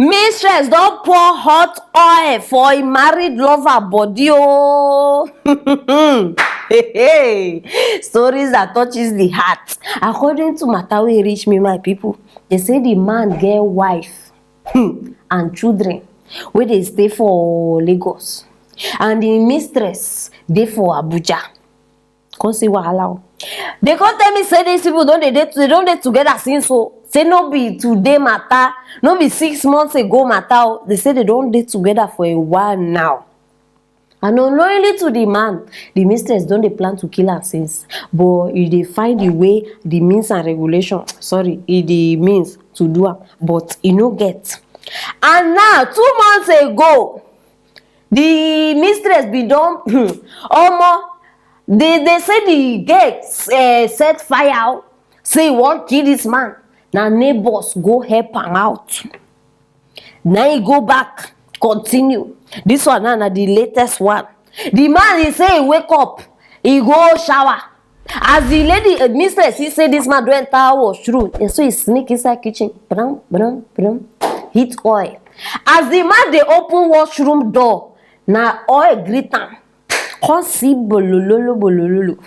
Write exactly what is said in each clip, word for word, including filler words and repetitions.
Mistress don pour hot oil for im married lover body o. Hey, hey. Stories that touches the heart. According to matter wey reach me, my people, they say the man get wife, hmm, and children wey dey stay for Lagos, and im mistress dey for Abuja. Come see wahala o. They come tell me say these people don dey dey, they don dey together since o. Say no be today matter, no be six months ago matter o. They say they don dey together for a while now. And unknowingly to the man, the mistress don dey plan to kill am since. But e dey find the way, the means and regulation, sorry, e the means to do am, but e no get. And now, two months ago, the mistress be don, omo, they, they say the girl, eh, set fire o, say e wan kill this man. Na neighbors go help am out. Na e go back, continue. This one now na the latest one. The man, he say he wake up, he go shower. As the lady, eh, mistress, he say this man don enter washroom. And so he sneak inside kitchen. Brum, brum, brum. Hit oil. As the man dey open washroom door, na oil greet am. Come see bolololo, bolololo.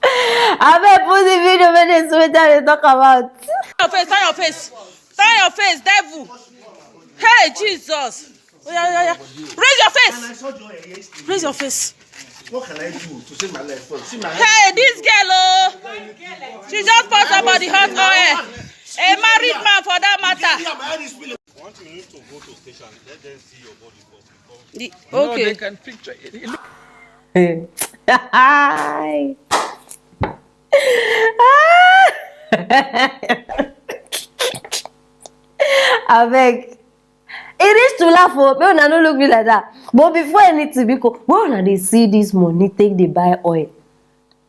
Abeg put the video wey dey so wetin I dey talk about. Turn your face, turn your face. Turn your face, devil. Hey, Jesus. Oya, oya, oya. Raise your face. Raise your face. What can I do to save my life? Well, see my hand. Hey, this girl, oh. She just pour somebody hot oil. A married man for that matter. See, my hand is feeling. Once you need to go to station, let them see your body first before. The, no, okay. They can picture it. Hi. Abeg, e reach to laugh o, make una no look me like that. But before anything, because when una dey see this money take dey buy oil,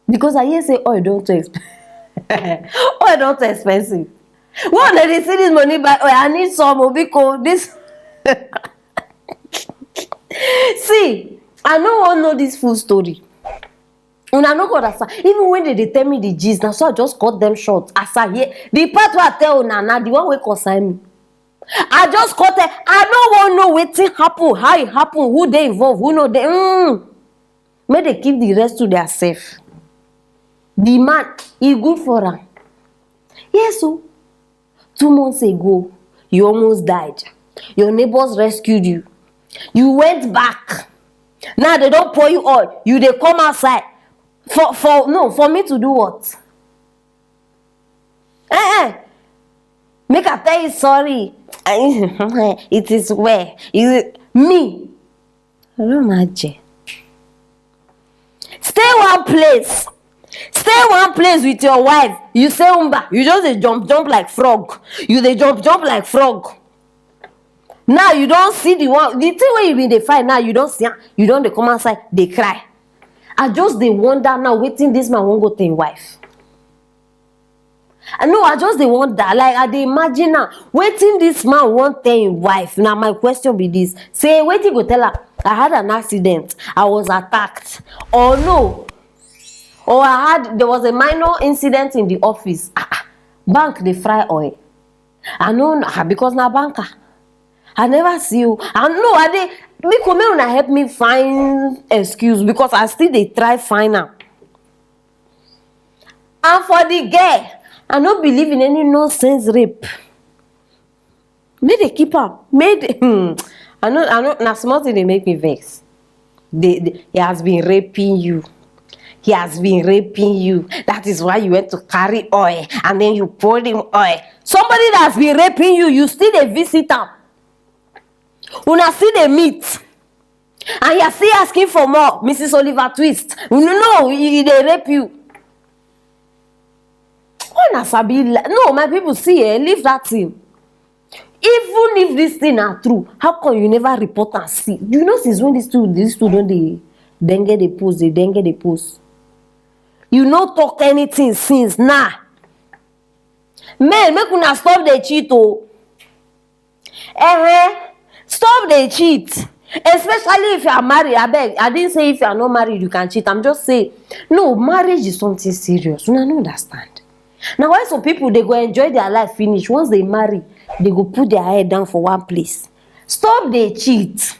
because I hear say oil don too exp- oil don too expensive. When una dey see this money buy oil, I need some o, because this see, I no wan know this full story. Una no go understand. Even when they dey tell me the gist, na so I just cut them short. As I hear the part wey I tell una, na the one wey concern me. I just cut it. I no wan know wetin happen, how e happen, who dey involved, who no dey. Mm. Make they keep the rest to their self. The man, e good for am. Yes o. Two months ago, you almost died. Your neighbors rescued you. You went back. Now they don pour you oil. You dey come outside. For, for, no, for me to do what? Eh, eh. Make I tell you sorry. It is well. You, me. Ọlọ́run má jẹ́. Stay one place. Stay one place with your wife. You say umba, you just dey jump jump like frog. You dey jump jump like frog. Now you don see the one, the thing wey you been dey find, now you don see am. You don dey come outside dey cry. I just dey wonder now wetin this man wan go tell im wife. I know, I just dey wonder, like, I dey imagine now wetin this man wan tell im wife. Na my question be this. Say wetin go tell her? I had an accident, I was attacked, or no? Or I had, there was a minor incident in the office. Ah, ah, bank dey fry oil. I know, ah, because na banker. I never see you. I know, I dey, biko, make una help me find excuse, because I still dey try find am. And for the girl, I no believe in any nonsense rape. Make they keep am. Make they, hmm. I know, I know, na small thing dey make me vex. They, they, he has been raping you. He has been raping you. That is why you went to carry oil and then you poured him oil. Somebody that has been raping you, you still dey visit am. Una still dey meet. And you are still asking for more, Missus Oliver Twist. No, no, he, he dey rape you. Una sabi li-, no, my people, see, eh, leave that thing. Even if this thing na true, how come you never report am? See, you know, since when these two, these two don dey dengue dey post, dey dengue dey post. You no talk anything since now. Men, make una stop dey cheat o. Eh, stop dey cheat. Especially if you are married, abeg, I didn't say if you are not married you can cheat. I'm just saying, no, marriage is something serious. Una no understand. Na why some people dey go enjoy their life finish, once they marry, they go put their head down for one place. Stop dey cheat.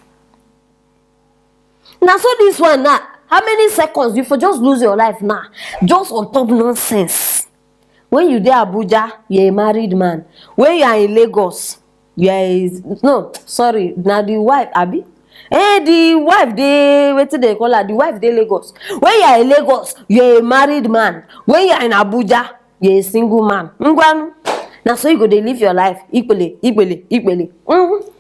Na so this one now, how many seconds you for just lose your life now, just on top nonsense? When you dey Abuja, you're a married man. When you are in Lagos, you are a, no, sorry, na the wife, abi? Eh, the wife dey, wetin they call her? The wife dey Lagos. When you are in Lagos, you're a married man. When you are in Abuja, you're a single man. Ngwanu. Na so you go dey live your life. Ikpele, ikpele, ikpele. Mm-hmm.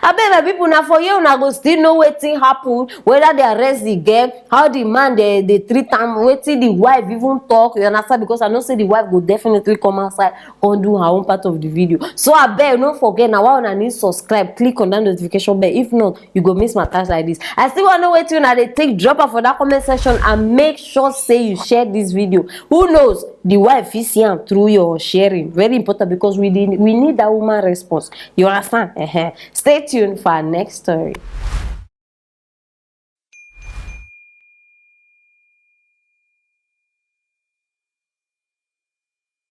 Abeg, my people, na for here una go still know wetin happen, whether they arrest the girl, how the man dey, dey treat am, wetin the wife even talk, you understand? Because I know say the wife go definitely come outside, come do her own part of the video. So abeg, no forget, na why una need subscribe, click on that notification bell. If not, you go miss my touch like this. I still wanna know wetin una dey take, drop am for that comment section, and make sure say you share this video. Who knows? The wife fit see am through your sharing. Very important, because we dey, we need that woman response. You understand? Ehen. Stay tuned for our next story.